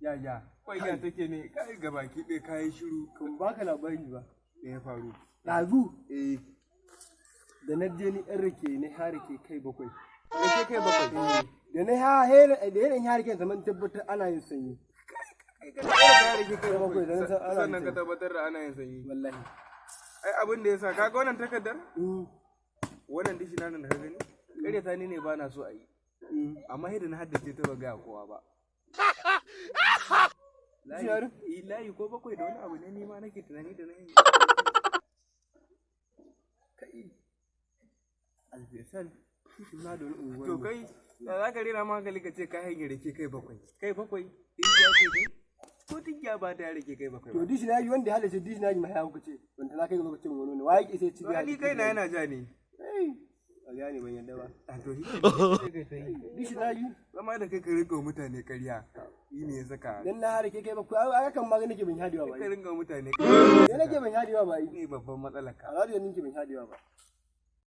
Ya ya. Wai ya take ne? Kai gabaki ɗaya kayi shiru. Kan baka labari ba. Me ya faru? Ɗazu Eh. da na je ni ɗan rake na ha rake kai bakwai. Rake kai bakwai. Da na ha hera da yanayin ha rake zaman tabbatar ana yin sanyi. Kai ka tsaya rake kai bakwai, bakwai. da na san ana yin Sannan ka sanyi. tabbatar da ana yin sanyi. Wallahi. Ai abin da yasa kaga wannan takardar? Wannan dictionary da ka gani? Ƙaryata ni ne ba na so a yi. Amma yadda na haddace ta ba ga kowa ba. Layi, Dictionary? eh, layi ko bakwai da wani abu ne ni ma nake tunani da na yi. Kai. Alfesal. Suna da wani unguwar. To kai, da za ka rena ma hankali ka ce ka hanyar rake kai bakwai. Kai bakwai, tinkiya ce kai? Ko tinkiya ba ta rake kai bakwai To ba. dictionary wanda ya haddace dictionary ma ya hukace. Wanda na kai ga lokacin wani ne. Waye ke sai ci To ni kai na yana ja ne. Eh. A gane ban yadda ba. A to shi ke kai ta yi. Dictionary Zama da kai ka rinka wa mutane ƙarya. Shi ne ya saka. dan na har ke kai bakwai ai kan ma nake ban hadewa ba. Ka rinka wa mutane ƙarya. Ne nake ban hadewa ba. Ne babban matsalar ka. A radio nake ban hadewa ba.